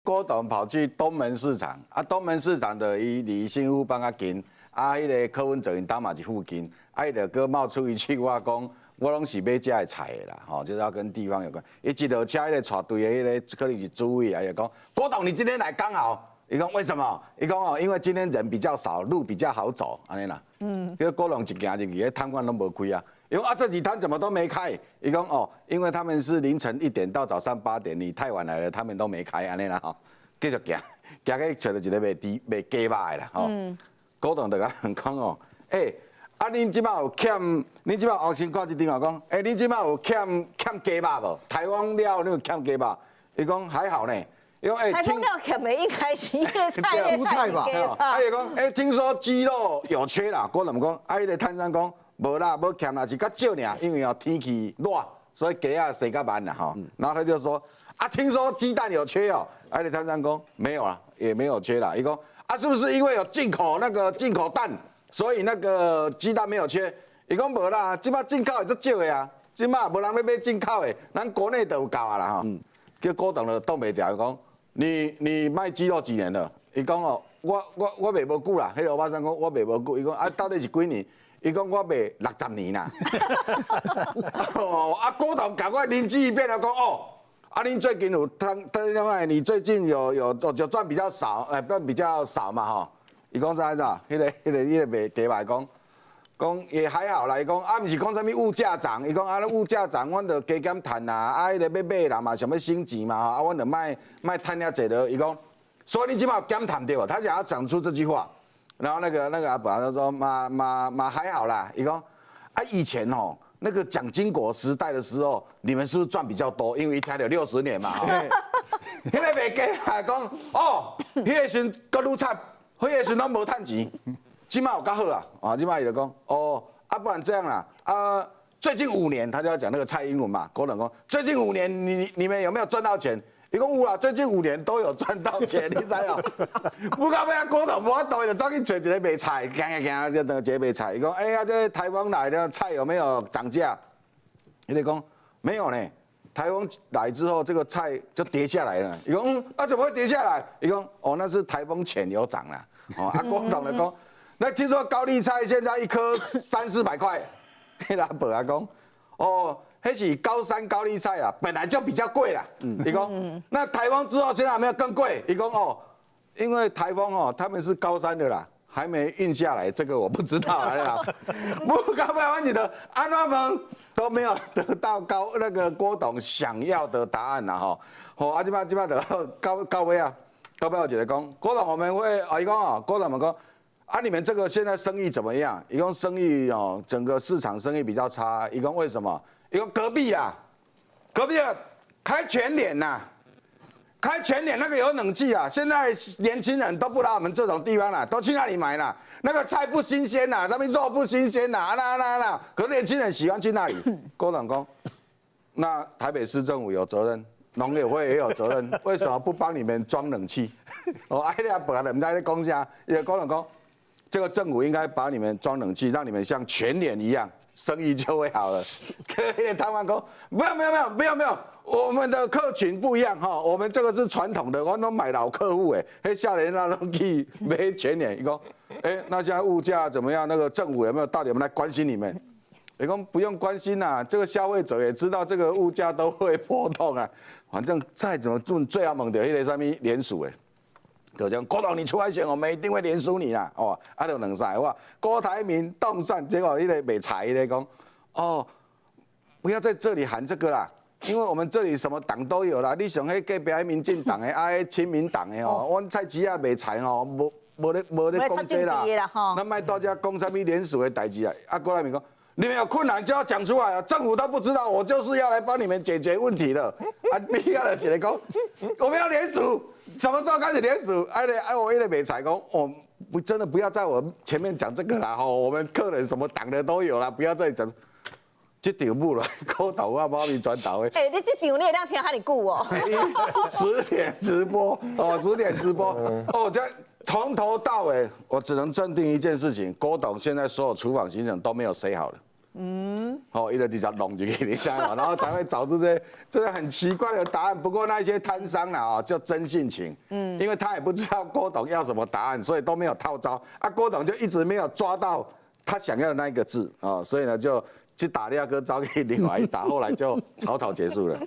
郭董跑去東門市場，啊，東門市場的伊離新屋幫較近，啊，彼个柯文哲𪜶兜嘛佇附近，啊，伊就閣冒出一句話講，我攏是買遮的菜的啦，吼，就是要跟地方有關。伊一落車，彼個帶隊的彼個可能是主委啊，伊就講，郭董你今天來剛好。伊講為什麼？伊講哦，因為今天人比較少，路比較好走，按呢啦。結果郭董一行入去，彼攤販攏無開啊。伊講啊，這幾攤怎麼都沒開？伊講哦，因為他們是凌晨1點到早上8點，你太晚來了，他們都沒開，按呢啦吼。繼續行，行去揣著一个賣豬賣雞肉的啦吼。郭董就共問講哦，欸，啊，恁這擺有欠？恁這擺我先掛一電話講，欸，恁這擺有欠欠雞肉無？颱風了，你有欠雞肉？伊講還好呢。伊講欸，颱風了欠的應該是葉菜蔬菜吧？啊，伊講欸，聽說雞肉有缺啦。郭董講，啊，彼个攤商講無啦，無欠啦，是較少爾，因為哦天氣熱，所以雞仔生較慢啦吼。然後他就說，啊，聽說雞蛋有缺哦。啊，彼个攤商講沒有啊，也沒有缺啦。伊講啊，是不是因為有進口那個進口蛋，所以那個雞蛋沒有缺？伊講無啦，這擺進口會足少的啊，這擺無人欲買進口的，咱國內都有夠啊啦吼。叫郭董就擋袂牢，伊講。你賣雞肉幾年了？伊講哦，我賣無久啦，彼個歐巴桑講我賣無久。伊講啊，到底是幾年？伊講我賣60年啦。哦，啊，郭董趕快靈機一變來講哦，啊，恁最近有賺，另外你最近有就賺比較少，欸，賺比較少嘛吼。伊講啥子？彼個賣雞肉講，講也還好啦。伊講啊，毋是講啥物物價漲，伊講啊，物價漲，阮就加減趁啦。啊，彼個欲買人嘛，想欲省錢嘛，啊，阮就莫莫趁遐濟囉。伊講，所以你這擺有減趁對無？他想要講出這句話，然後那個阿伯就說嘛嘛嘛還好啦。伊講啊，以前吼那個蔣經國時代的時候，你們是不是賺比較多？因為伊聽著60年嘛。彼個賣雞還講哦，彼個時陣閣愈慘，彼個時陣攏無趁錢。這擺有較好啊，啊，這擺伊就講，哦，啊，不然這樣啦，啊，最近五年，他就要講那個蔡英文嘛，郭董講，最近五年你們有沒有賺到錢？伊講有啦，最近五年都有賺到錢，你知無？不到尾啊，郭董無法度，就走去揣一个賣菜，行行行，就等一个賣菜。伊講，哎呀，這颱風來的菜有沒有漲價？伊就講沒有呢，颱風來之後，這個菜就跌下來了。伊講，嗯，啊，怎麼會跌下來？伊講，哦，那是颱風前有漲啦。哦，啊，郭董就講。那聽說高麗菜現在一顆三四百塊，彼個阿伯啊講，哦，彼是高山高麗菜啊，本來就比較貴啦。伊講，那颱風之後現在有沒有更貴？伊講哦，因為颱風哦，他們是高山的啦，還沒運下來，這個我不知道啦。不，搞不好你的安怎問都沒有得到高那個郭董想要的答案啦吼。好，啊，這擺這擺就到到尾啊，到尾有一个講，郭董我們會啊，伊講哦，郭董們講。啊，你們這個現在生意怎麼樣？伊講生意哦，整個市場生意比較差。伊講為什麼？伊講隔壁啊，隔壁啊開全聯吶，開全聯那個有冷氣啊。現在年輕人都不來我們這種地方了，都去那裡買了。那個菜不新鮮吶，那邊肉不新鮮吶，啊那那那。可是年輕人喜歡去那裡。郭董講，那台北市政府有責任，農委會也有責任，為什麼不幫你們裝冷氣？哦，哎呀，本來毋知咧講啥，伊郭董講。這個政府應該把你們裝冷氣，讓你們像全聯一樣，生意就會好了。可以，台灣講，沒有沒有沒有沒有沒有，我們的客群不一樣哈，我們這個是傳統的，我攏買老客戶哎，彼少年人攏去買全聯，伊講，哎，那現在物價怎麼樣？那個政府有沒有到底有沒有來關心你們？伊講不用關心啦，這個消費者也知道這個物價都會波動啊，反正再怎麼做，最後問著彼個啥物聯署的。就講郭董你出來選，我們一定會聯署你啦。哦，啊，就兩三個，郭台銘凍蒜，結果彼個賣菜彼個講，哦，不要在這裡喊這個啦，因為我們這裡什麼黨都有啦。你像彼隔壁民進黨的，啊，彼親民黨的吼，阮菜市仔賣菜吼，無咧講這啦。咱莫大家講啥物聯署的代誌啊。啊，郭台銘講，你們有困難就要講出來啊，政府都不知道，我就是要來幫你們解決問題的。啊，邊仔就一个講，我們要聯署。什麼時候開始聯署？哎，哎，我彼個賣菜講，我不真的不要在我前面講這個啦，吼，我們客人什麼黨的都有啦，不要再講。這場舞來，郭董我幫你轉導的。哎，你這場你會當聽遐爾久哦。10點直播哦，十點直播哦，這從頭到尾，我只能鎮定一件事情：郭董現在所有出訪行程都沒有 set 好了。哦，伊就直接弄入去，你知無？然後才會找出這些很奇怪的答案。不過那些攤商啦，哦，就真性情，因為他也不知道郭董要什麼答案，所以都沒有套招。啊，郭董就一直沒有抓到他想要的那一個字啊，所以呢，就去打廖哥招給另外一打，後來就草草結束了。